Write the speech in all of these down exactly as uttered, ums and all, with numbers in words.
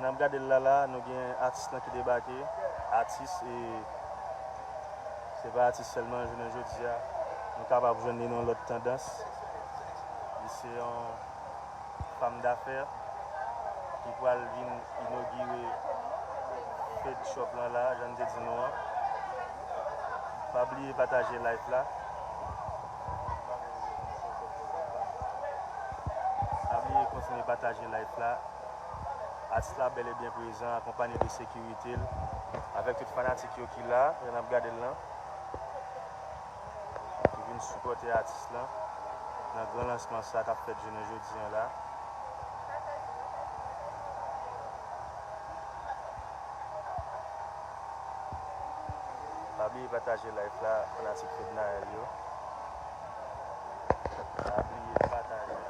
N ap gade l la la, nou gen atis lan ki debake. Atis, e, se pa atis sèlman, jounen jodi a, nou kapab jwenn li nan lòt tandans. Li se yon fanm dafè ki pral vin inogire Fed Shop lan la, jan m te di nou an. Pa bliye pataje live la. Pa bliye kontinye pataje live la. Atis la bèl e byen prezan, akonpanye de sekirite l, avèk tout fanatik yo ki la, jan n ap gade l lan, ki vin sipòte atis lan nan gran lansman sa k ap fèt jounen jodi an la. Pa bliye pataje live la, fanatik Fednaelle yo. Pa bliye pataje.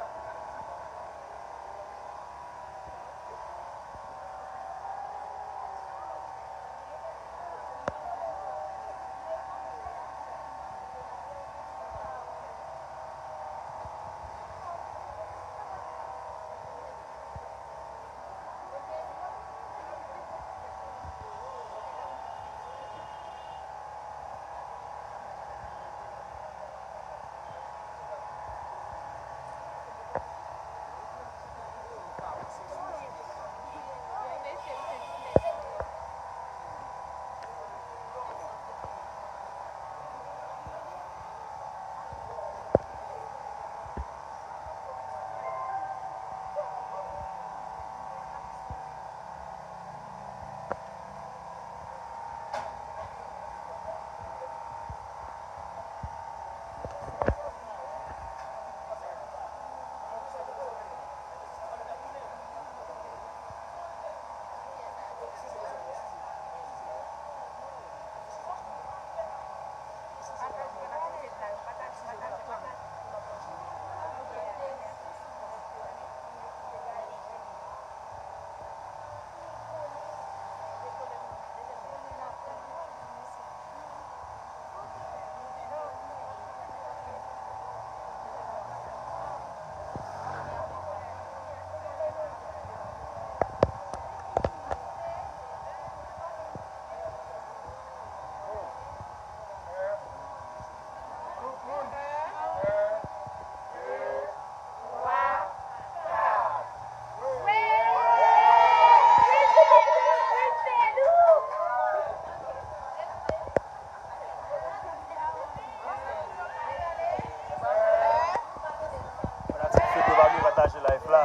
Fanatik Fednaelle, pa bliye pataje live la.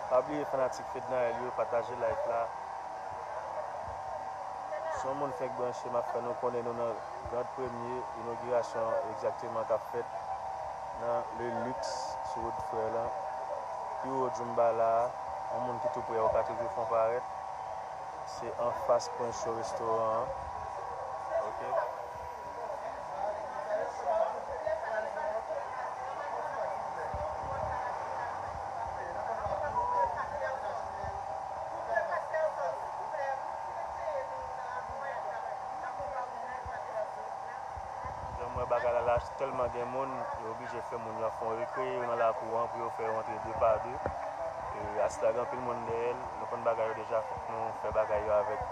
Pa bliye fanatik Fednaelle yo, pataje live la. Si yon moun fenk branche, m ap fè nou konnen nou nan Grand Premye, inogirasyon egzakteman k ap fèt nan Le Luxe sou wout Frè lan. Pi wo Djoumba la a, yon moun ki tou prè ou ka toujou fè w parèt. Se anfas Prince Show restoran an. Ok. Jan m wè bagay la la, tèlman gen moun, yo oblije fè moun yo ap fè yon rekre, yo nan lakou an pou yo fè yo antre de pa de. E, atis la gen anpil moun dèyè l, nou konn bagay yo deja, fòk nou fè bagay yo avèk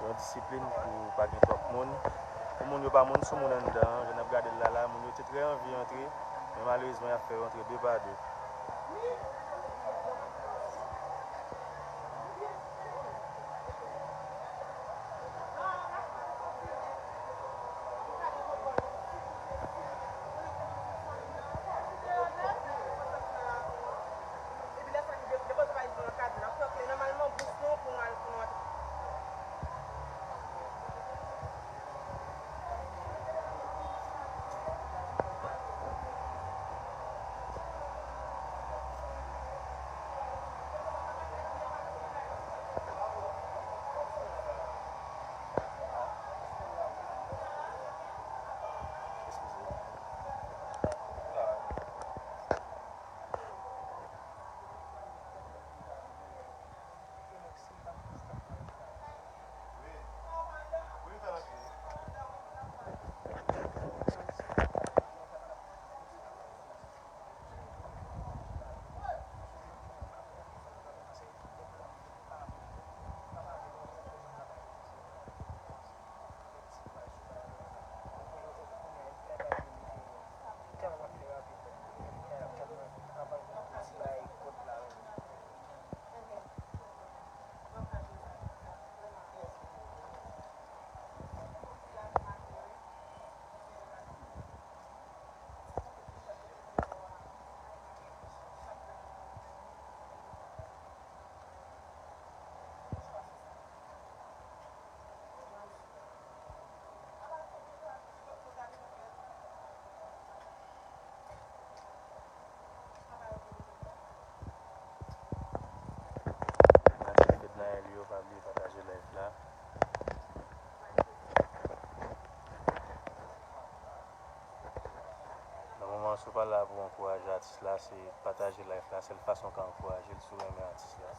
yon disiplin pou pa gen twòp moun. Pou moun yo pa monn sou moun anndan an, jan n ap gade l la la, moun yo te trè anvi antre, men malerezman y ap fè yo antre de pa de. Si w pa la pou w ankouraje atis la, se pataje live la, sèl fason w ka ankouraje l si w renmen atis la.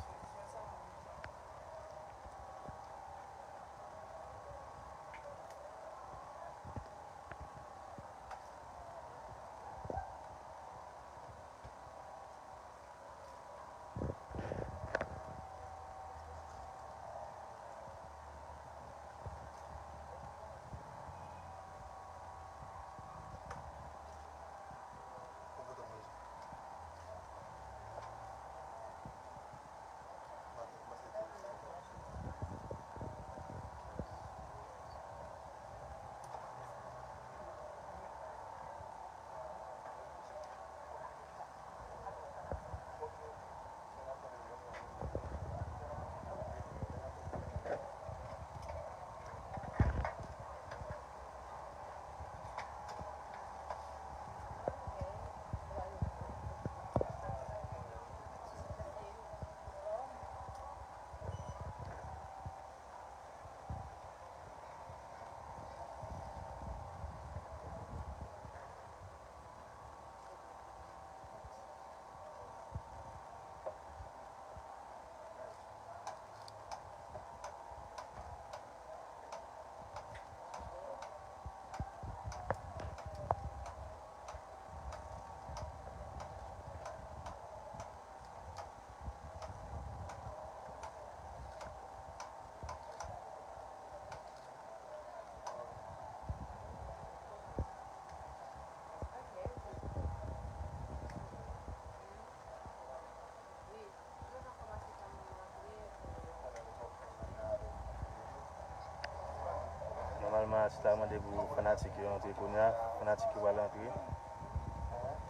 Nòmalman, atis la mande pou fanatik yo antre kounye a. Fanatik yo pral antre.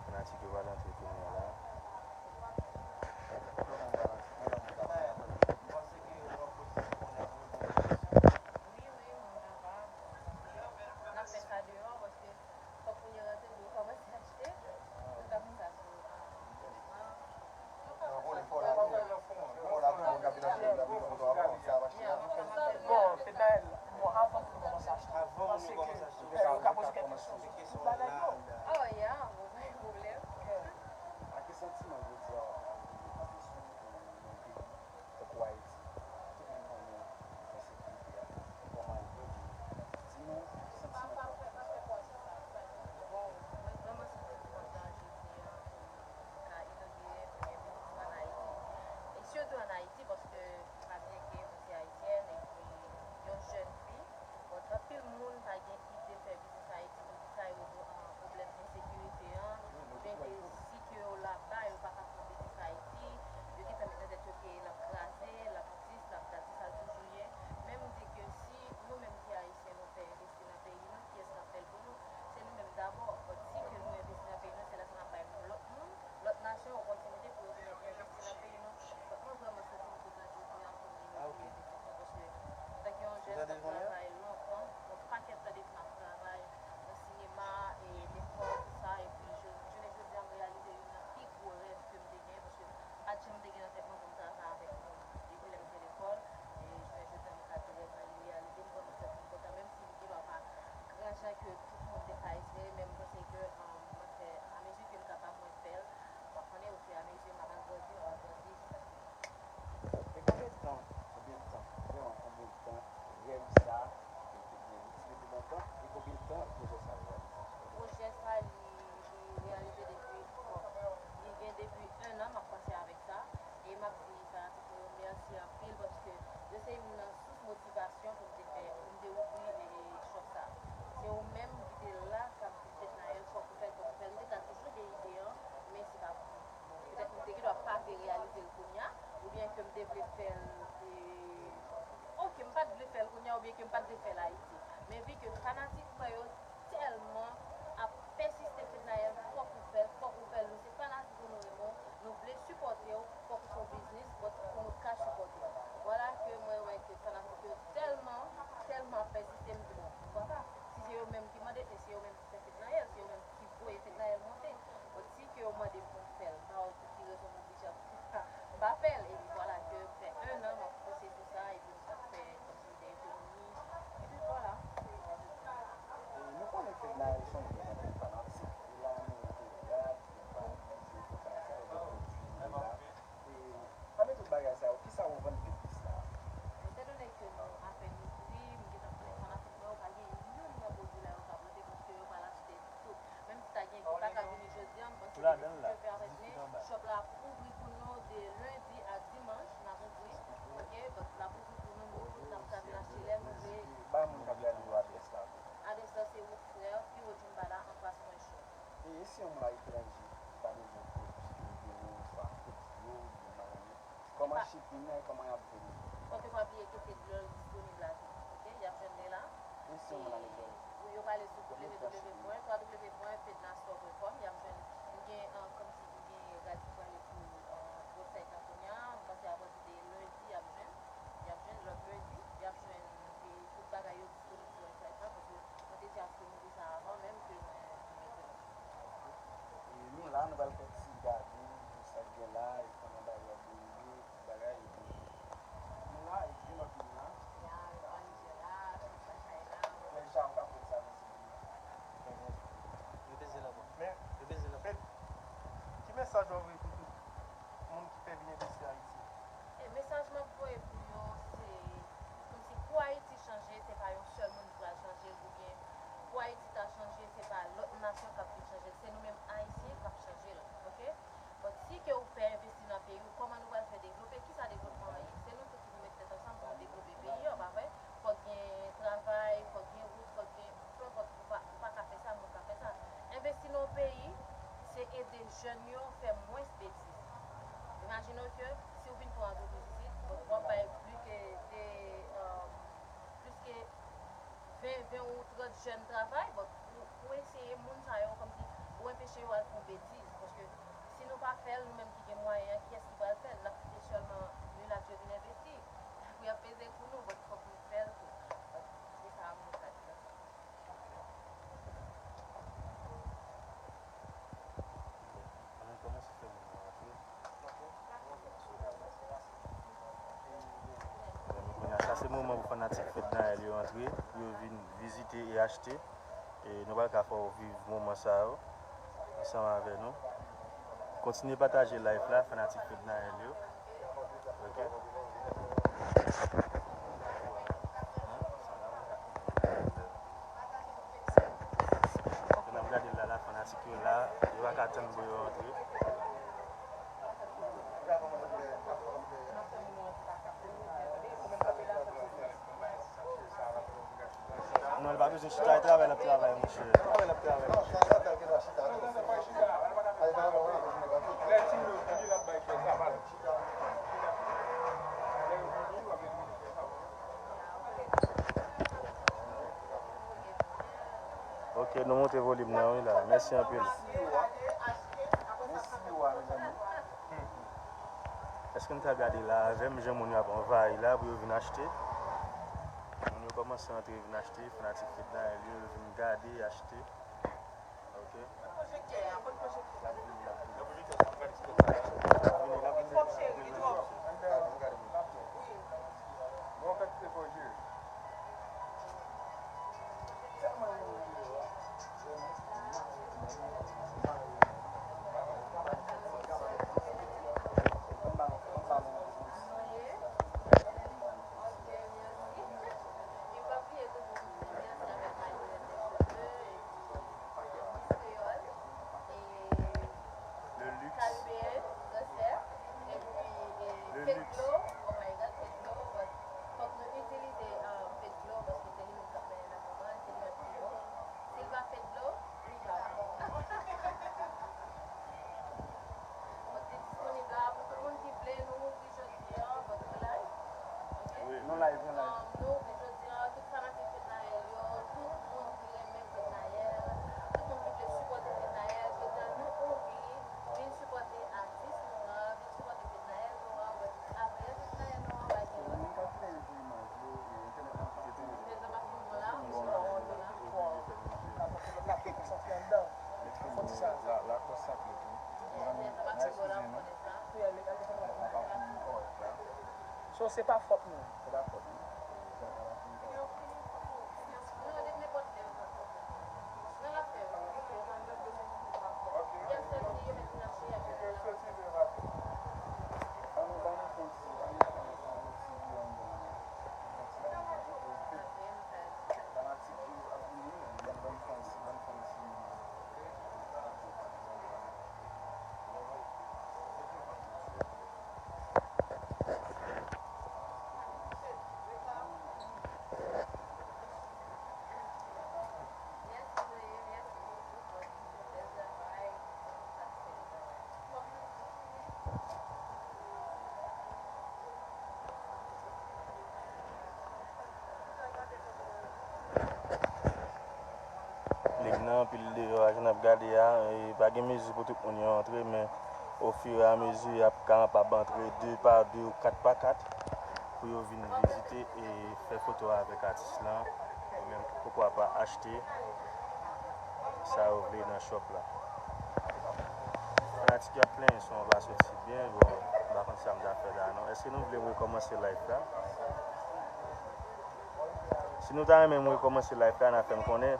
Fanatik yo pral antre kounye a la. Fòk moun yo rantre pou yo kòmanse achte. Nou ka fè sa sou, ah, Bon, se Naël. Bon, avan pou nou kòmanse achte, mwen panse ke yo ka poze kèk kesyon sou tout bagay yo. Oh, yeah, bon, pa gen pwoblèm. Ak ki santiman jodi a w ap viv nan yon peyi tankou Ayiti, tout moun konnen ensekirite a, kòman l ye pou timoun, ki santiman sa w ap fè? Bon, mwen vrèman santi m kontan jodi a pou m ka inogire premye minis ann Ayiti. E sitou ann Ayiti, paske pa byen ke mwen se ayisyèn epi yon jèn fi. Bon, anpil moun pa gen ide fè biznis Ayiti, poukisa yo di, ah, pwoblèm ensekirite an, oubyen ke si ke yo laba, yo pa ka fè biznis Ayiti, yo gentan met nan tèt yo ke l ap kraze, l ap dis, l ap dat, se sa l toujou ye. Men m di ke si nou menm ki ayisyen, nou pè envesti nan peyi nou, kiyès k ap fè l pou nou? Se nou menm dabò. But si ke nou envesti nan peyi nou, se lè sa n ap bay lòt moun, lòt nasyon opòtinite pou yo vin envesti nan peyi nou. But mwen vrèman santi m kontan jodi a pou m vin envesti nan peyi nou, paske antanke yon jèn k ap travay lontan, yon pakèt tan depi m ap travay nan sinema, e lekòl, tout sa, epi je, jounen jodi a, m reyalize youn nan pi gwo rèv ke m te genyen, paske pa t janm te gen nan tèt mwen pou m travay avèk moun depi lè m te lekòl. E jounen jodi a, m ka di rèv mwen li reyalize, m vrèman santi m kontan, menm si m gendwa pa gran jan ke tout moun te ka espere, men m panse ke, um, mwen fè, amezi ke m kapab, mwen fè l. W ap konnen, ofiramezi, m ap agrandi, w ap agrandi, jiskaske E konbyen tan, konbyen tan, vrèman konbyen tan rèv sa te, te genyen? Li ti rete lontan? E konbyen tan pwojè sa reyalize? Pwojè sa, li, li reyalize depi, bon, li gen depi en an m ap panse avèk sa. E m ap di fanatik mwen yo mèsi anpil, paske yo se youn nan sous motivasyon pou m te fè, pou m te ouvri, e, shop sa. Se ou menm ki te la k ap di Fednaelle, fòk ou fè l, fòk ou fè l. M te ka toujou gen ide an, men se pa pou mwen. Petèt m te gendwa pa vle reyalize l kounye a, oubyen ke m te vle fè l, e, oke, m pa t vle fè l kounye a, oubyen ke m pa t vle fè l Ayiti. Men vi ke fanatik mwen yo tèlman ap pèsiste, Fednaelle, fòk ou fè l, fòk ou fè l, nou se fanatik ou, nou renmen w, nou vle sipòte w, fòk ou fè w biznis, but pou nou ka sipòte w. Vwala ke mwen wè ke fanatik yo tèlman, tèlman ap pèsiste, m di, bon, poukwa pa? Si se yo menm ki mande, e se yo menm ki fè Fednaelle, se yo menm ki voye Fednaelle monte. But si ke yo mande m pou m fè l, m pa wè pou ki rezon m oblije ap, m pa fè l. Epi vwala ke fè en an m ap panse sou sa, epi m t ap fè kòmsi m te ekonomi. Epi vwala. E nou konnen Fednaelle se yon moun ki anpil fanatik. E la nou te Lè m rive, ba moun k ap gade yo adrès la tou. Adrès la se wout Frè, pi wo Djoumbala, anfas Mwen Cho. E si yon moun aletranje, li pa bezwen kote piske yo vini, swa kote yo, oubyen nan yon kòman shipping nan, kòman y ap vini? Fòk yo pa bliye ke Fedglove disponib la tou. Ok, y ap jwenn li la. E si yon moun aletranje? Wi, yo ka ale sou w w w pwen w w w pwen fednastore pwen kòm, y ap jwenn, m gen, uh, kòmsi m gen rad ki prale pou, uh, website la kounye a, m panse apati de lendi, y ap jwenn, y ap jwenn lòt lendi, y ap jwenn, e tout bagay yo disponib sou website la, paske mwen te di achte mouvi sa avan menm ke mwen, mwen mete l. E nou la, nou pral fè ti gade, nou sa gen la, e kòman bagay yo ap dewoule, ti bagay, epi nou la, epi gen lòt moun la. Ya, yo pa rive la, tout bagay la. Deja, ou ka fè sa nan ti moun la. Yo peze la, bò. Men, yo peze la. Men, ki mesaj w ap voye pou tout moun ki pè vin envesti Ayiti? E mesaj m ap voye pou yo, se kòmsi pou Ayiti chanje, se pa yon sèl moun ki pral chanje l, oubyen pou Ayiti ta chanje, se pa lòt nasyon k ap vin chanje l, se nou menm Ayisyen k ap chanje l, ok? Bon, si ke ou pè envesti nan peyi w, kòman nou pral fè devlope? Kisa devlopman an ye? Se nou tout ki pou met tèt ansanm pou nou devlope peyi an, pa vre? Fòk gen travay, fòk gen wout, fòk gen, pe enpòt, ou pa, ou pa ka fè sa, men ou ka fè sa. Envesti nan yon peyi, se ede jèn yo fè mwens betiz. Imajine w ke si w vin pou yon antrepriz isit, bon, w ap bay plis ke de, um, plis ke ven, ven ou trant jèn travay, bon, ou, ou eseye moun sa yo kòmsi ou enpeche yo al fè yon betiz. Paske si nou pa fè l, nou menm ki gen mwayen an, kiyès ki pral fè l? N ap kite sèlman milat yo vin envesti. Pou y ap peze pou nou, bon, fòk nou fè l tou. Bon, se sa mwen ka di nan sa. Ann kòmanse fè moun nan rantre. Kounye a, sa se moman pou fanatik Fednaelle yo antre, pou yo vin vizite e achte. E nou pral ka fè w viv moman sa yo ansanm avè nou. Kontinye pataje live la, fanatik Fednaelle yo. Ok. N ap gade l la, la, fanatik yo la, yo pa ka tann pou yo antre. Non, li pa bezwen chita, e travay l ap travay, monchè. Travay l ap travay, monchè. Ok, nou monte volim nan, wi, la. Mèsi anpil. Èske n ka gade la avè m, jan moun yo ap anvayi la pou yo vin achte? Moun yo kòmanse antre vin achte, fanatik Fednaelle yo, yo vin gade, achte. Ok. Le luxe. Le luxe. Fedglo, oh my God, Fedglo, but fòk nou itilize, um, Fedglo, paske se li menm k ap mennen nan moman, se li menm ki bon. Si l pa Fedglo, li pa bon. But li disponib la pou tout moun ki vle, nou ouvri jodi a, but nou live. Ok? Wi, nou live, nou live. Um, nou ouvri jodi a, tout fanatik Fednaelle yo, tout moun ki renmen Fednaelle, tout moun ki vle sipòte Fednaelle, jodi a nou ouvri, vin sipòte atis nou an, vin sipòte Fednaelle nou an, but apre Fednaelle nou an, pa gen lòt. Moun pa vle imaj yo, e entènèt lan pa bon. Entènèt lan pa fin bon la, bon, bon, bon, bon. Fò di sa. La, la konsantre tou. Mezanmi, n a eskize nou. N a pa fin kòrèk la. So, se pa fòt nou. Se pa fòt nou. Pil deyò a, jan n ap gade a, e, pa gen mezi pou tout moun yo antre, men ofiramezi, y ap ka ap antre de pa de ou kat pa kat pou yo vin vizite e fè foto avèk atis lan, e menm poukwa pa achte sa yo vle nan shop la. Fanatik yo ap plenyen son an pa soti byen, bon, m pa konn sa m ta fè la non. Èske nou vle m rekòmanse live la? Si nou ta renmen m rekòmanse live la, n a fè m konnen.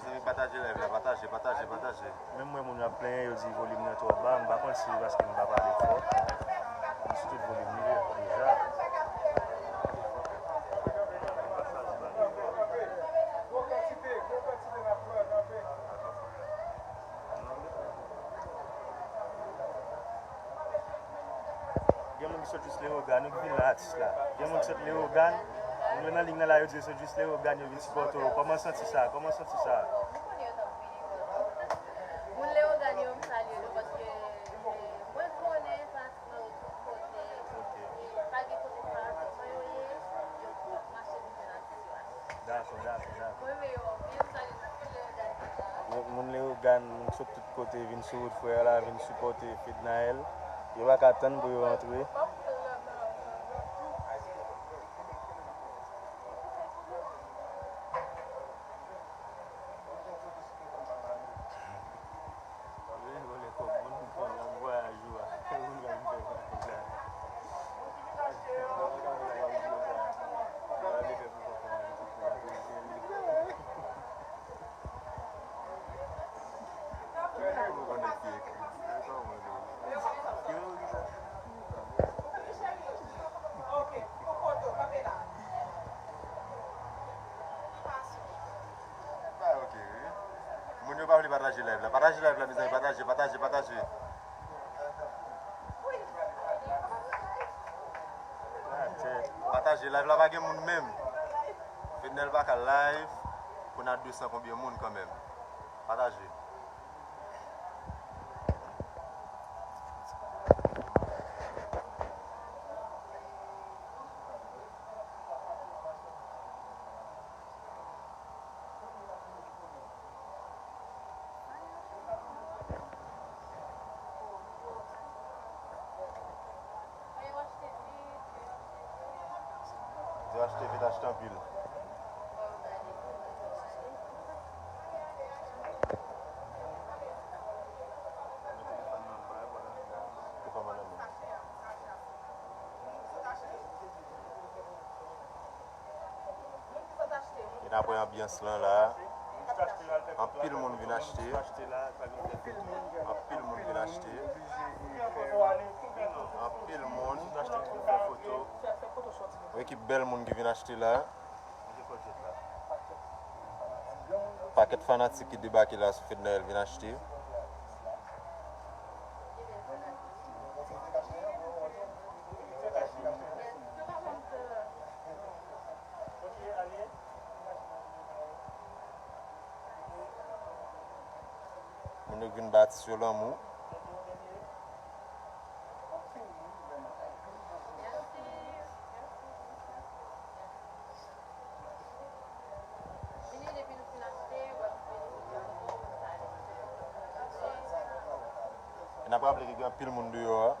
Mezanmi, pataje live la, pataje, pataje, pataje. Menm mwen, moun yo ap plenyen, yo di volim nan twò ba, m pa konn si se paske m pa pale fò. M sou tout volim li ye, deja. Gen moun ki sot jis Leyogàn, yo ki vin la, atis la. Gen moun ki sot Leyogàn, moun yo nan liy nan la, yo di yo sot jis Leyogàn, yo vin sipòte w. Kòman w santi sa? Kòman w santi sa? Moun Leyogàn yo, m salye nou paske, eh, mwen konnen patnè yo tout kote. Ok. Eh, pa gen kote pa, kòman yo ye, yo tout ap mache vin jwenn atis yo a. Dakò, dakò, dakò. Mwen renmen yo anpil, m salye tout moun Leyogàn. Moun, moun Leyogàn, moun sot tout kote, vin sou wout frè a la, vin sipòte Fednaelle. Yo pa ka tann pou yo antre. Ah, ok, wi. Moun yo pa vle pataje live la. Pataje live la, mezanmi. Pataje, pataje, pataje. Pataje live la, pa gen moun menm. Fednaelle pa ka live pou n a de san konbyen moun kanmenm. Pataje. Achte, vin achte anpil. Gen apre anbyans lan la. Anpil moun vin achte. Anpil moun vin achte. Anpil moun. Yon ekip bèl moun ki vin achte la. Pakèt fanatik ki debake la sou Fednaelle vin achte. Moun yo vin bati sou lanmou. E n ap raple ke gen anpil moun deyò a.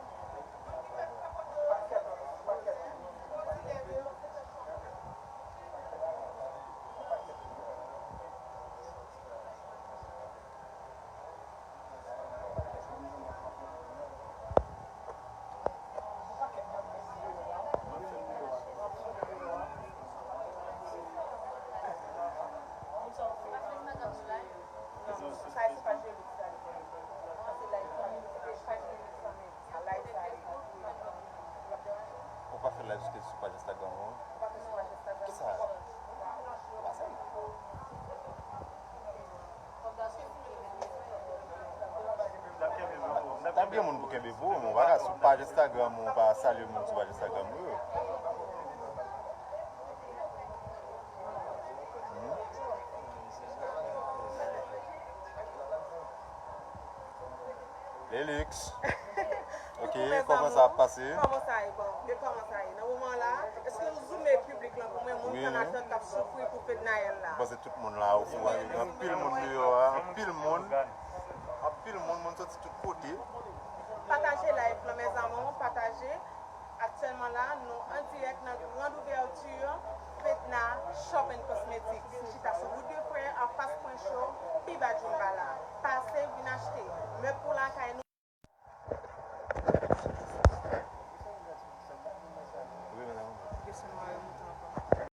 Ou pa fè live sou, sou paj Instagram ou an? Kisa? Ou pa serye? N ap gen moun pou kenbe pou ou, men w pa ka sou paj Instagram ou pa salye moun sou paj Instagram ou yo. Hmm? Lelix. Ok, kòman sa ap pase? Kòman sa ye? Bon, men kòman sa ye? Nan moman la, èske nou zoume piblik lan pou mwen, moun k an atant k ap soufri pou Fednaelle la? Mwen panse tout moun la okouran. Gen anpil moun deyò a, anpil moun. Anpil moun, moun soti tout kote. Pataje live lan, mes amours, pataje. Aktyèlman la, nou an dirèk nan grand ouverture Fedna Shop and Cosmetics. Nou chita sou wout de Frè, anfas Pwen Cho, pi ba Djoumbala. Pase, vin achte. Mèb pou lakay nou.